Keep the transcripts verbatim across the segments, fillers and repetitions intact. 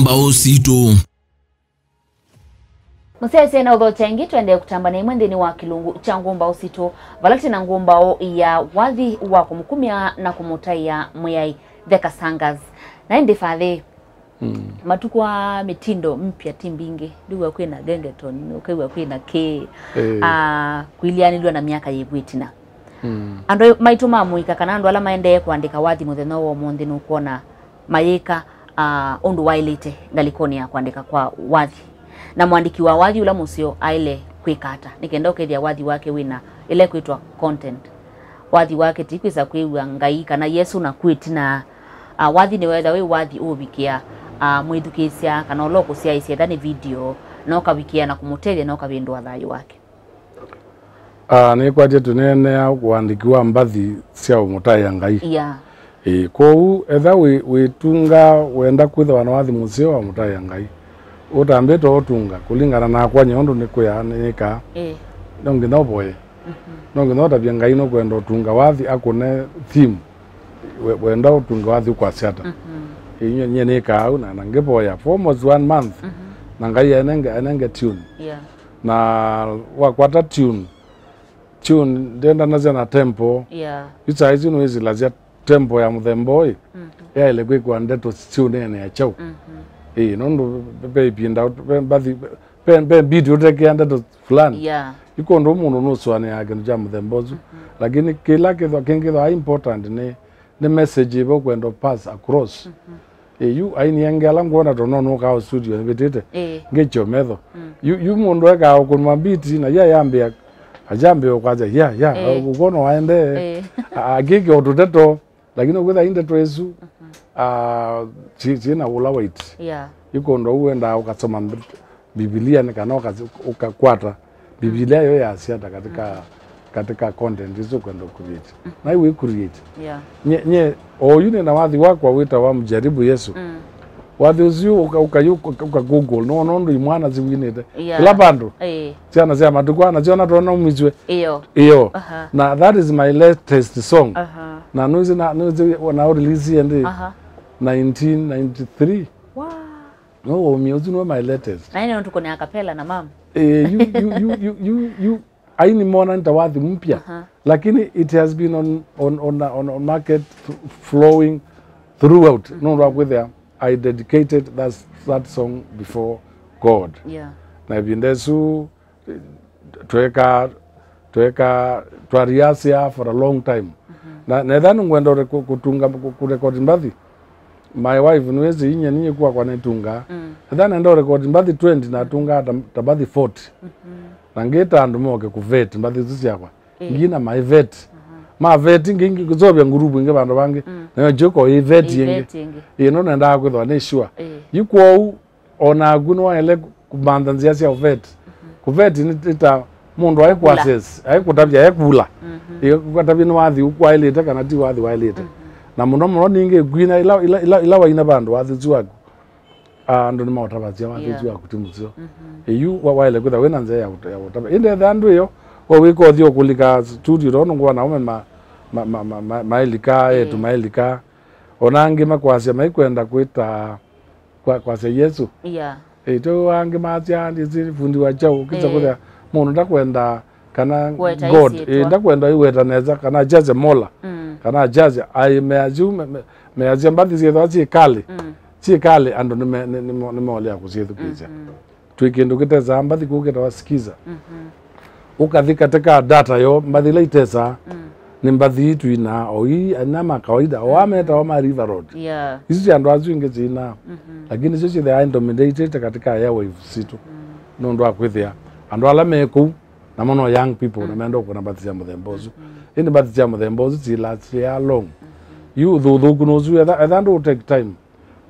Ũsitũ. Mũsyaĩĩsye na ũthokya ĩngĩ, tũendee kũtambana ĩmwe nthĩnĩ wa kĩlungu kya ngũmbaũ sitũ, vala twĩ na ngũmbaũ ya wathi wa kũmũkumya na kũmũtaĩa Mwĩai, The Kasangas. Na ĩndĩ Father, mm, matukũ aa mĩtindo mpya ti mbingĩ. Ndĩw'a kwĩ na gengeton, ũkew'a kwĩ na kĩ, eh, ah, kũilianĩlw'a na myaka yĩvu ĩtina. Mm. Andũ maitũ ma mũika kana andũ ala maendee kũandĩka wathi mũthenya wa ũmũnthĩ nũkwona mayĩka, ah, ũndũ waĩlĩte ngalĩkonĩ ya kũandĩka kwa wathi. Na mũandĩki wa wathi ũla mũseo aĩle kwĩka ata nĩ kenda ũkethĩa wathi wake wĩna ĩla ĩkwĩtwa content? Wathi wake ti kwĩsa kwĩw'a Ngai kana Yesũ naku ĩtina. Ah, wathi nĩwetha wĩ wathi ũũvikĩa, ah, mwĩthukĩĩsya kana ũla ũkũsyaĩĩsya, etha nĩ video, na ũkavikĩa na kũmũtethya na ũkavĩndũa thayũ wake. Ah, nĩkwatya tũneenea ũandĩki wa mbathi sya ũmũtaĩa Ngai. Yeah. Ĩĩ, kwoou, etha wĩ, wĩtunga wenda kwĩthĩwa na wathi mũseo wa mũtaĩa Ngai, ũtambĩte ũtunga, kũlingana nakwa nyie ũndũ nĩkwĩaa nĩkaa, ĩĩ, no nginya ũvoye. Mhm. No nginya ũtavye Ngai nũkwenda ũtunga wathi, akũne theme, we-, wenda ũtunge wathi ũkwasya ata. Mhm. Ĩĩ, nyie, nyie nĩkaa ũu na, na ngĩvoya for almost one month, mhm, na Ngai anenge, anenge tune. Yeah. Na wakwata tune, tune ndyendanasya na tempo. Yeah. Yu saa isu nĩwĩsilasya tempo ya mũthemba ũyũ, mhm, yaĩle kwĩkwa ndeto syũneenea kyaũ. Mhm. Ĩĩ, nũndũ ve ĩvinda, ve mbathi, ve, ve beat ũtekĩa ndeto fulani. Yeah. Yu kwondũ mũndũ nũsũanĩaa kĩndũ kya mũthemba ũsu. Mhm. Lakini kĩla kĩthwa, kĩngĩthwa important nĩ, nĩ message ĩva ũkwenda pass across. Mhm. Ĩ, yu aini angĩ ala ngwona tondũ no nũkaa o studio nĩvĩtĩte, ĩĩ, ngĩkyo metho. Mm. Yu, yu mũndũ ekaa ũkũnwa beat na ya yambĩa, ayambĩa kwasya, ya, ya, ĩĩ, ũkwona waendee. Ĩĩ. A-, akĩkĩa ũtũteto, lakini ũkwĩtha i ndeto ĩsu, mhm, ah, syĩ-, syĩna ũla weight. Yeah. Yu kũndũ ũu wendaa ũkasoma Mbivilia nĩ kana ũkasi-, ũkakwata Mbivilia yo yasya ata katika, mm, katika content isu ũkwenda create. Mm. Na wĩ create. Yeah. Nye, nye, oyu nĩ na wathi wakwa wĩtawa Mjaribu Yesu. Mm. Wathi ũsu ũka, ũka, ũka, ũka Google, no, no ũndũ imwana siwinĩte. Yeah. Kĩla vandũ. Eh. Syana sya matukũ ana syona tona umiswe. Iyo. Iyo. Aha. Na that is my latest song. Aha. Na nuzi na, nuzi na release yendi, aha, nineteen ninety-three. Wow. No, ũmia ũsu nĩwe my latest. Na ĩno tuko ni a cappella na mama. Eh, you, you, you, you, you, you, aini mona nĩ ta wathi mpya. Aha. Lakini it has been on, on, on, on, on market f-, flowing throughout. Mhm. Nũndũ wa kwĩthĩa, I dedicated that, that song before God. Yeah. Na ĩvinda ĩsu, tweka, tweka, twa rehearse for a long time. Mhm. Na, na etha nĩngwenda ũre-, kũ-, kũtunga, kũ-, kũrekodi mbathi, my wife nĩwĩsĩ inyia ninyie kwakwa nĩtungaa. Mm. Etha nenda ũrekodi mbathi twenty, natungaa ta, ta mbathi forty. Mhm. Na ngĩta andũ moke kũveti mbathi isu syakwa. Eh. Ngina maiveti. Mhm. Maveti, ngĩ-, ngĩ-, ngĩseũvya nguruvu ĩngĩ vandũ vangĩ. Mm. Nayo njũko ĩiveti ĩngĩ. Ĩiveti ĩngĩ. Ĩĩ, no nendaa kwĩthwa nĩ sure. Eh. Yu kwoou, o naku nĩwaĩle kũmantha nzĩa sya ũveti. Mhm. Kũveti nĩ, nĩ ta mũndũ aĩ kũla. Kũ-assess, aĩ kũtavya, aĩ kũla. Mhm. Ĩ, kũtavya nĩ wathi kwaĩlĩte kana ti wathi waĩlĩte. Mhm. Na mũno mũno ningĩ kwina ila, ila, ila, ila waina vandũ wathi ũsu waku, ah, andũ nĩmaũtavasya wathi ũsu, yeah, waku ti mũseo. Mhm. Ĩ, yu wa-, waĩle kwĩtha wĩna nzĩa ya ũta-, ya ũtavya. Ĩndĩ etha andũ ĩyo, we wĩka ũthi ũkũlika studio, tondũ ngũa na ũme ma-, ma-, ma-, ma-, ma-, maĩlika, eh, etu maĩlika. Ona angĩ makwasya maikwenda kwĩta kwa, kwasya Yesu. Yeah. Eh, to angĩ masya, ndisi fundi wa chao, kisa, eh, kũthĩa mũndũ ndakwenda kana God, eh, ndakwenda iweta nesa, kana ajaze Mola, mm, kana ajaze, ai, measya, me-, me-, measya mbathi syethwa syĩ kali, mm, syĩ kali, andũ nĩme-, nĩ-, nĩmo-, nĩmeolea kũsyĩthukĩĩsya. Mhm. Twĩ kĩndũ kĩtesaa mbathi kũu kĩtawa Skiza. Mhm. Ũkathi katika data yo, mbathi ila itesaa, mm, nĩ mbathi ii twinaa, o ii, aina ma kawaida, o, mm, ametawa ma River Road. Yeah. Isu sya andũ asu ingĩ syinaa. Mhm. Lakini syo syĩthĩaa dominated katika airwaves sitũ. Mm. Nũndũ wa kwĩthĩa andũ ala me kũu, namo no young people, mm, na menda ũkũna mbathi sya mũthemba ũsu. Mm. Ĩndĩ mbathi sya mũthemba ũsu syĩlasyaa long. Mm-hmm. Yu ũthũthũku nũsu, etha, etha ndũ take time.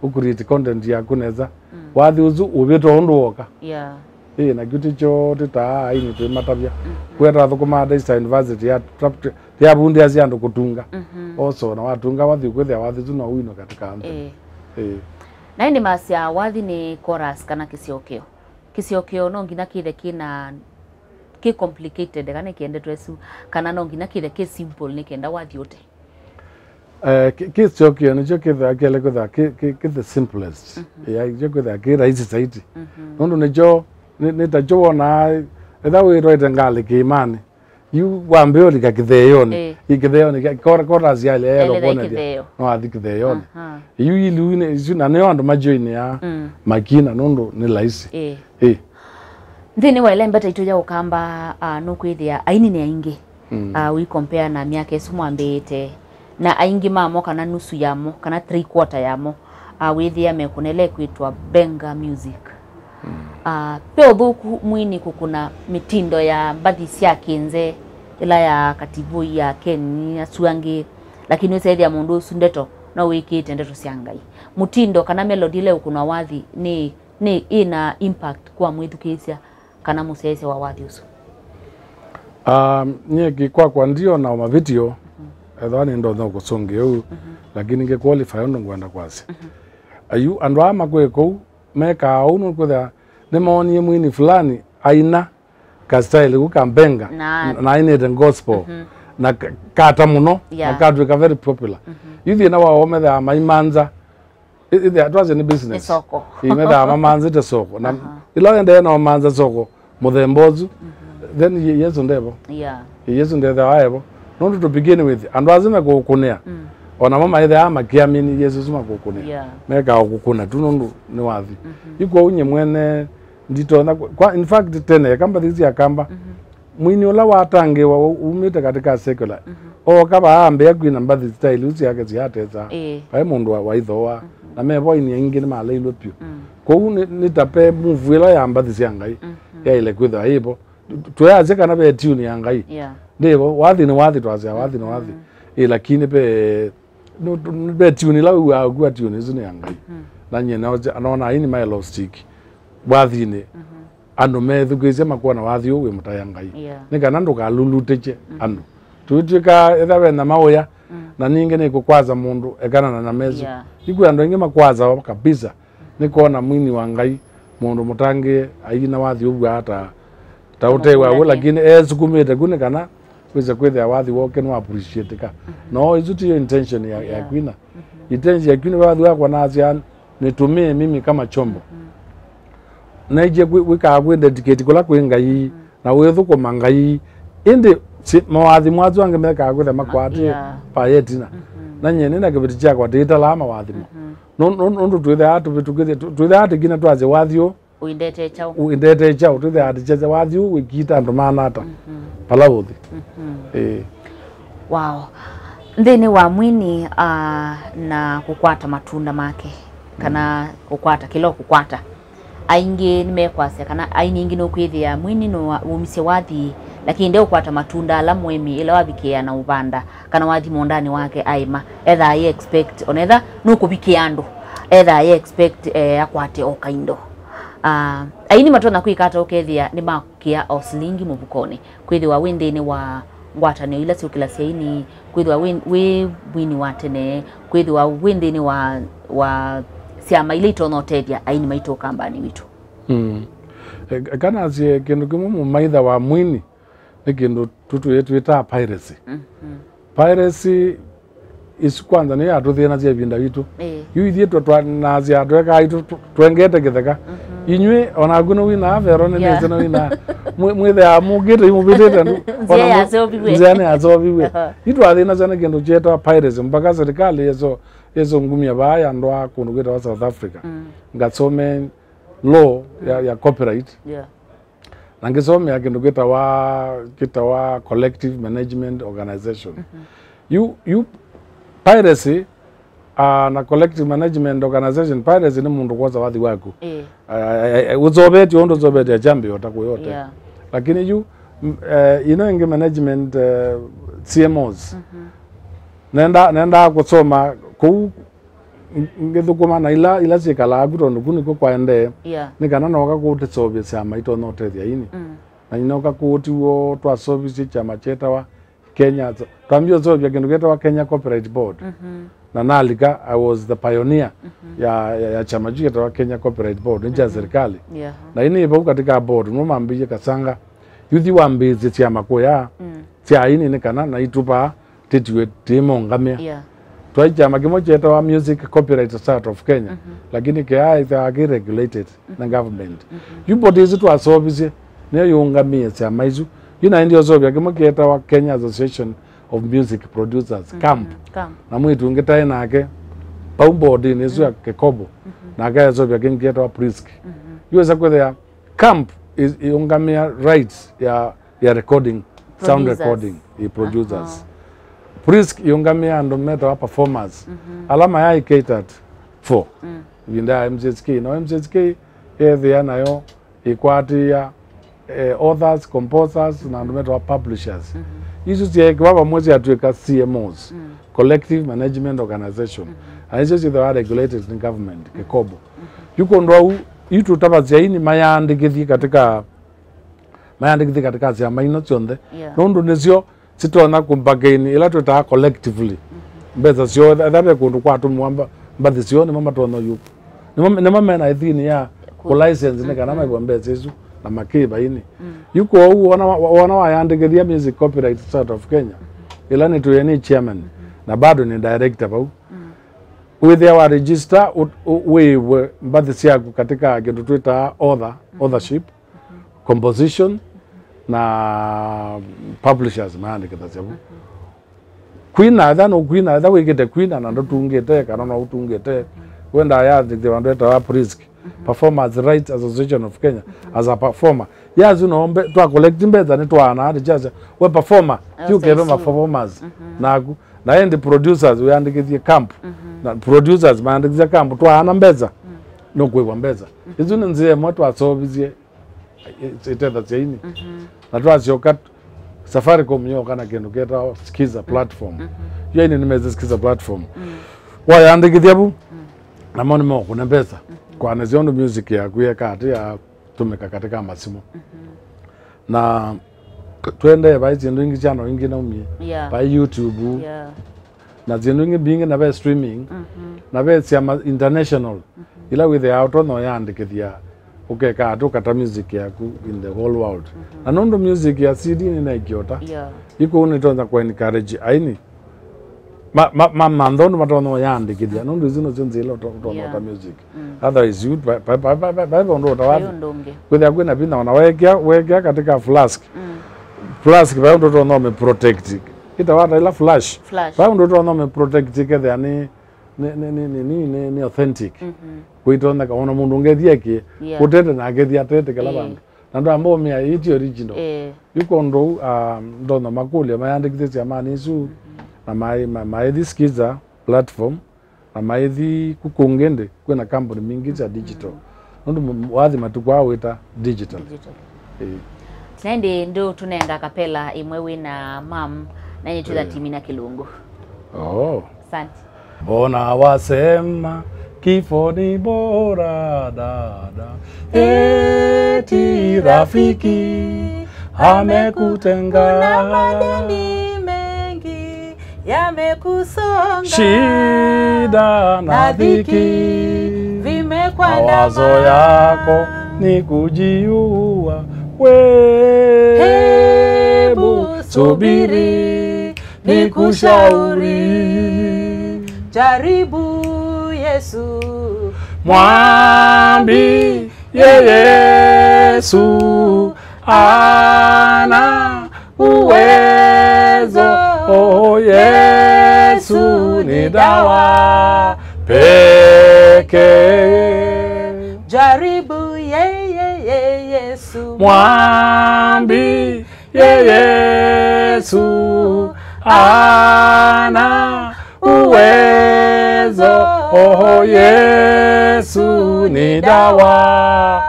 Ũ create content yaku nesa. Mm. Wathi ũsu ũvĩtwa ũndũ woka. Yeah. Ĩĩ, nakyu tikyo tĩtaa aini twĩmatavya. Mm-hmm. Kweta athũkũmaa Daystar University ya, ya, yavundĩasya andũ kũtunga. Mm-hmm. Also, na watunga wathi ũkwĩthĩa wathi ũsu no wino katika anthem. Ĩĩ. Ĩĩ. Na ĩndĩ masya wathi nĩ chorus kana kĩsyokeo. Kĩsyokeo no nginya kĩthe kĩna, kĩ complicated kana kĩendetwe su, kana no nginya kĩthe kĩ simple nĩ kenda wathi ũte. Eh, kĩ- kĩsyokeo nĩkyo kĩthĩawa kĩele kwĩthĩwa kĩ- kĩ- kĩ the simplest. Mhm. Yeah, nĩkyo kwĩthĩawa kĩ rahisi zaidi. Mhm. Nũndũ nĩkyo, nĩ nĩ takyo wonaa, etha wĩtwaĩte ngalĩ kĩĩmanĩ, yu wambĩĩa ũlika kĩtheeonĩ. Ĩĩ. Ĩ kĩtheeonĩ kya- kora- kora asiali Elethei aelokũonethya kĩtheo. No athi kĩtheeonĩ. Aha. Yu iluinĩ isu, na nĩo andũ majoinĩaa Mm. makina nũndũ nĩ laisi. Ĩĩ. Ĩĩ. Nthĩnĩ wa ĩla mbeta itũ ya Ũkamba, ah, nũkwĩthĩa aini nĩ aingĩ. Mm. Ah, ũikompea na myaka ĩsu mwambĩĩte, na aingĩ mamo, kana nusu yamo, kana three quarter yamo, ah, wĩthĩa mekũna ĩla ĩkwĩtwa benga music. Mm. Ah, ve ũthũku mwini kũkũna mĩtindo ya mbathi sya kĩnze, ĩla ya Kativoi, ya Keni, asu angĩ, lakini ũsethĩa mũndũ ũsu ndeto no wĩkĩĩte ndeto sya Ngai. Mũtindo kana melody ĩla ĩũkũnwa wathi nĩ nĩ ĩna impact kwa mwĩthukĩĩsya kana mũsyaĩĩsya wa wathi ũsu? Um, nyie ki- kwakwa ndiona o mavitio, ethĩwa nĩndonya kũsũngĩa ũu, lakini ngĩ qualify ũndũ ngwenda kwasya. Ayu andũ aa makwĩ kũu mekaa ũu nũkwĩthĩa nĩmoonie mwini fulani aina ka style ku kambenga Na- na ainĩte gospel na ka- kata mũno na Yeah. katwĩka very popular. Yu thĩna wao methaa maimanza Ĩ- ĩthĩa twasya nĩ business. Nĩ soko. Ĩĩ, methaa mamanzĩte soko. Na Aha. ĩla wendee na ũmanza soko mũthemba ũsu, then Ye- Yesu ndevo. Yeah. Ĩ, Yesu ndethĩawa evo. Nũndũ to begin with, andũ asu mekũkũnĩa. Mm. O namo maĩthĩawa makĩamini Yesu ũsu makũkũnĩa. Yeah. Mekaa ũkũkũna tu nũndũ nĩ wathi. Yu kwoou nyie mwene nditonya kwa, kwa, in fact tene, eka mbathi isi ya kamba, Mwini ũla watangĩĩwa umĩte katĩ ka secular, ooka vaa ambĩa kwina mbathi style isu syake syatesa. Ĩĩ. Vai mũndũ wa- waithooa. Na mevo aini aingĩ nĩmaleilwe vyũ. Kwoou nĩ, nĩ ta pe move ĩla ya mbathi sya Ngai yaĩle kwĩthĩwa yĩvo. Tu- Tũyasya kana ve tune ya Ngai. Yeah. Ndĩvo, wathi nĩ wathi, twasya wathi nĩ wathi. Ĩ, lakini ve, no- tu- ve tune ĩla wĩw'aa ũkw'a tune ĩsu nĩ ya Ngai. Na nyie nao- nona aini maĩ low stick wathinĩ. Andũ methukĩĩsya makwona wathi ũũ wĩ mũtaĩa Ngai. Yeah. Nĩ kana ndũkalulutĩkye andũ. Tũitw'ĩka ethĩwa ve nyama ũya, na ningĩ nĩkũkwaza mũndũ ekana na nyama ĩsu. Yeah. Ikwĩ andũ aingĩ makwazawa kabisa nĩ kwona mwini wa Ngai, mũndũ mũtangĩĩe, aina wathi ũw'aa ta, ta ũtei wa w'o, lakini esukumĩte ku nĩ kana wĩse kwĩthĩa wathi woke nũ appreciatika. No ĩsu tiyo intention ya, ya Yeah. kwina. Intention ya kwina wathi wakwa nasya, "Nitumie mimi kama chombo." Naĩkye kwĩ- wĩkaa kwĩ dedicate kũla kwĩ Ngai, na wĩthũkũma Ngai. Ĩndĩ si- mawathimo asu angĩ mekaa kwĩtha makwatĩe Yeah. vaya ĩtina. Na nyie nĩ na kĩveti kyakwa tĩtalaa mawathimo. Nũ- nũ- Nũndũ twĩthaa tũvĩtũkĩthya, tũ- twĩthaa tũkina twasya wathi ũũ Ũindetee kyaũ? Ũindetee kyaũ? Twĩthĩaa tũkyasya wathi ũũ wĩkĩĩte andũ maana ata vala ũthi. Ĩĩ. Wow. Nthĩnĩ wa mwini, ah, na kũkwata matunda make, kana kũkwata kĩla ũkũkwata, aingĩ nĩmekwasya kana aini aingĩ nũkwĩthĩa mwini nũwaumisye wathi, lakini ndeũkwata matunda ala mũĩmi ĩla wavikĩĩa na ũvanda, kana wathi mũũndanĩ wake aĩma, ethaa aĩ expect, ona etha nũkũvikĩa andũ, ethaa aĩ expect, eh, akwate o kaindo. Ah, aini matonya kwĩka ata ũkethĩa nĩmakĩa o silingi mũvukonĩ? Kwĩthĩwa wĩ nthĩnĩ wa ngwatanĩo ila syũkĩlasya aini, kwĩthĩwa wĩ, wĩ mwini wa tene, kwĩthĩwa wĩ nthĩnĩ wa, wa syama ila itonya ũtethya aini maitũ ũkambanĩ witũ. Mm. E- eka nasye kĩndũ kĩmwe, mũmaitha wa mwini nĩ kĩndũ tũtwĩe twĩtaa piracy. Piracy ĩsu kwanza nĩyo yatũthĩnasya ĩvinda yitũ. Ĩĩ. Yu ithyĩ twa- twanasya twekaa itũ tũ- twengete kĩtheka. Inyw'ĩ onaku nĩwinaa vero nĩnĩsĩ Yeah. nĩwinaa. Mwĩ- mwĩthĩaa mũkĩte imũvĩtĩte ndu- Nzĩa ona mũ- yaseũviw'e. Nzĩa nĩyaseũviw'e. Aha. Itwathĩnasya nĩ kĩndũ kyetawa piracy mpaka serikali yeso- yesongumya vaa yandwaa kũndũ kwĩtawa South Africa. Ngasome law ya, ya copyright. Yeah. Na ngĩsomea kĩndũ kĩtawa, kĩtawa collective management organization. Yu, yu piracy, ah, na collective management organization, piracy nĩ mũndũ kwosa wathi waku. Ĩĩ. Ah, ah, ah, ũsovetye ũndũ ũsovetye achambi ota kũyote. Yeah. Lakini yu, m- eh, ino ĩngĩ management, eh, C M Os. Nenda, nendaa kũsoma kũu ng- ngĩthũkũma na ila, ila syĩkalaa ku, tondũ ku nĩkw'o kwaendee. Yeah. Nĩ kana nooka kũtĩseũvya syama itonya ũtethya aini. Na nĩnooka kũũtiw'o twaseũvisye kyama kyetawa Kenya, twambie ũseũvya kĩndũ kyetawa Kenya Copyright Board. Na nalika, I was the pioneer ya, ya, ya kyama kyu kyetawa Kenya Copyright Board, nĩ kya serikali. Yeah. Na ini vau katika board, no mambĩie kasanga. Yuthi wambĩĩsye syama kũya sya aini nĩ kana na itũvaa tĩtiwe tĩmũngamĩa. Yeah. Twai kyama kĩmwe kyetawa Music Copyright Society of Kenya, lakini kĩaa ĩthĩawa kĩ regulated na government. Yu body ĩsu twaseũvisye nĩyo yĩũngamĩe syama isu. Yu naĩ ndioseũvya kĩmwe kĩetawa Kenya Association of Music Producers, KAMP. KAMP. Na mwĩĩtu ũngĩ taĩ nake vau body-inĩ ĩsu ya Kekobo, nake aseũvya kĩngĩ kĩetawa PRISC. Yu wĩsa kwĩthĩa KAMP is- ĩũngamĩa rights ya, ya recording, sound Producers. Recording, i producers. Aha. PRISC ĩũngamĩa andũ metawa performers, ala mayai catered for ĩvinda ya M C S K. Na M C S K yethĩa nayo ĩkwatĩĩa, eh, authors, composers, na andũ metawa publishers. Isu syeekĩwa vamwe syatw'ĩka C M Os, Collective Management Organization. Na isu syĩthĩawa regulated nĩ government, Kekobo. Yu kũndũ au, yu tũtavasya aini mayandĩkĩthye katika, mayandĩkĩthye katika syama ino syonthe. Yeah. Nũndũ nĩsyo sitonya kũmbagain ĩla twĩtaa collectively. Mbesa syoo, ethĩwa ve kũndũ kwatũmĩwa mba- mbathi syoo, nĩmo matonya yu. Nĩmo, nĩmo mena ĩthini ya kũ license nĩ kana maĩvwa mbesa isu na makĩva aini. Yu kwoou wona wa- wona wayandĩkĩthya Music Copyright Society of Kenya, ĩla nĩtwĩe nĩ chairman, na bado nĩ director vau. Wĩthĩa wa register, ũ- ũ- wĩĩvwe mbathi syaku katika kĩndũ twĩtaa author, authorship, composition, na publishers mayandĩkĩthasya vu. Kwina, etha nũkwina, etha wĩkĩte kwina na ndũtungĩte, kana no ũtungĩte, wenda yandĩkĩthya vandũ etawa PRISC, Performers Rights Association of Kenya, as a performer. Yasu no mbe- twa collect mbesa, nĩtwaana ati kyasya we performer, yu keve ma performers naku. Na ĩndĩ producers wĩandĩkĩthye KAMP. Na producers maandĩkĩthya KAMP, twaana mbesa, nũkwĩvwa mbesa. Isu nĩ nzĩa ĩmwe twaseũvisye ĩ- ĩtethasya aini. Na twasyoka, Safaricom yoka na kĩndũ kĩtawa Skiza platform. Yu aini nĩmesĩ Skiza platform. Wayandĩkĩthya vu, namo nĩmokũne mbesa. Kwanĩsya ũndũ music yaku yeka atĩ yatũmĩka katika masimũ. Na twendee vai syĩndũ ingĩ, channel ingĩ naumie. Yeah. Vai YouTube. Yeah. Na syĩndũ ingĩ mbingĩ, na ve streaming. Na ve syama international. Ila wĩthĩaa ũtonya ũyandĩkĩthya, ũkeka atĩ ũkata music yaku in the whole world. Na nũndũ music ya C D nĩnaĩkĩota, yeah, ĩkũu nĩtonya kũ encourage aini ma- ma- mamantha ũndũ matonya ũyandĩkĩthya, nũndũ isu nĩsyo nzĩa ila ũto- ũtonya, yeah, ũta music. Otherwise, you- va- va- va- va- va- vai ũndũ ũtawathi. Vai ũndũ ũngĩ. Kwĩthĩa kwĩna vinya ona wekea, wekea katika flask. Flask, vai ũndũ ũtonya ũmĩ protect. Ĩtawata ila flash. Flash. Vai ũndũ ũtonya ũmĩ protect ĩkethĩa nĩ, nĩ, nĩ authentic. Kũitonyeka ona mũndũ ũngĩ ethie ake, yeah, kũtete na akethia atete kĩla, eh, vandũ. Na ndwamba ũmĩa ĩĩ ti original. Eh. Yu kũndũ ũu, ah, ndonya makũlya mayandĩkĩthye syamanĩ isu, na mai- ma- maithi Skiza platform, na maithi kũkũ ũngĩ ndĩ, kwĩna kambuni mbingĩ sya digital. Nũndũ m- wathi matukũ aa wĩta digital. Digital. Ĩĩ. Na ĩndĩ ndũtũnenga kapela ĩmwe wĩna mam, na nĩtwĩtha, ĩĩ, timina kĩlungu. Oh. Asante. Mbona wasema kifo ni bora, dada? Eti rafiki amekutenga. Kuna madeni mengi yamekusonga. Shida na dhiki vimekwandama. Mawazo yako ni kujiua. We, hebu subiri, nikushauri. Jaribu Yesu. Mwambie Yesu ana uwezo. Oh, Yesu ni dawa pekee. Jaribu yeye, Yesu. Mwambie Yesu ana uwezo. Oh, Yesu ni dawa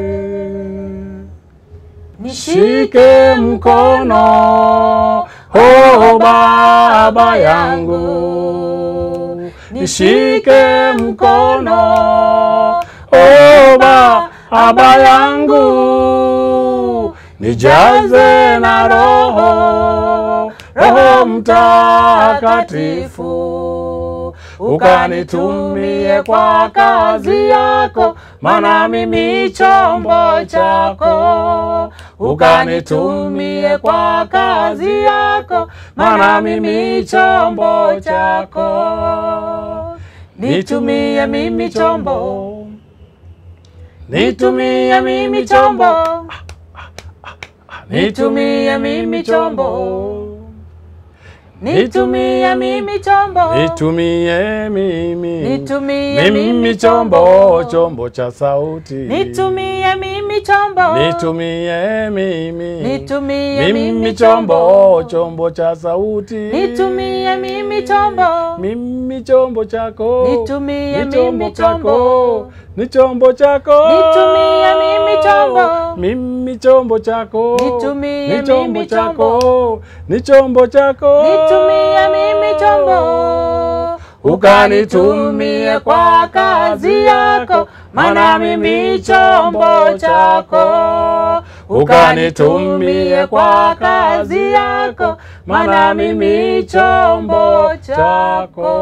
pekee. Nishike mkono, oh Baba yangu. Nishike mkono, oh Baba yangu. Nijaze na Roho, Roho Mtakatifu. Ukanitumie kwa kazi yako, maana mimi chombo chako. Ukanitumie kwa kazi yako, maana mimi chombo chako. Nitumie mimi chombo. Nitumie mimi chombo. Nitumie mimi chombo. Nitumie mimi chombo. Nitumie mimi. Nitumie mimi chombo, chombo cha sauti. Nitumie mimi chombo. Nitumie mimi. Nitumie mimi chombo, chombo cha sauti. Nitumie mimi chombo. Mimi chombo chako. Nitumie mimi chombo. Ni chombo chako. Nitumie mimi chombo. Mimi chombo chako. Nitumie mimi chombo. Ni chombo chako. Nitumie mimi chombo. Ukanitumie kwa kazi yako, maana mimi chombo chako. Ukanitumie kwa kazi yako, maana mimi chombo chako.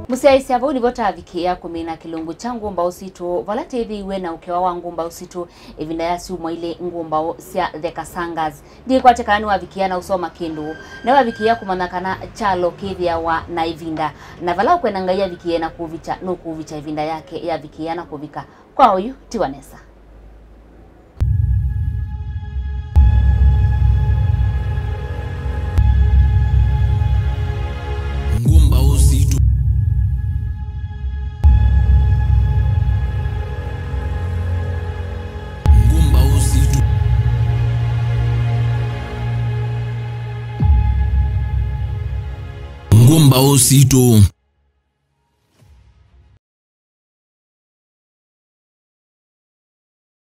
Mũsyaĩĩsya, vau nĩvo tavikĩĩa kũmina kĩlungu kya Ngũmbaũ Sitũ, vala twĩthĩiwe na ũkewa wa Ngũmbaũ Sitũ ĩvinda ya syumwa ilĩ, Ngũmbaũ sya The Kasangas. Ndikwatya kana nĩwavikĩĩa na ũsoma kĩndũ, na wavikĩĩa kũmanya kana kyalo kĩthĩawa na ĩvinda, na vala ũkwenda Ngai avikĩĩe na kũvikya, nũkũvikya ĩvinda yake yavikĩĩa na kũvika. Kwa oyu, tiwa nesa. Ngũmbaũ Sitũ. Ngũmbaũ Sitũ. Ngũmbaũ Sitũ.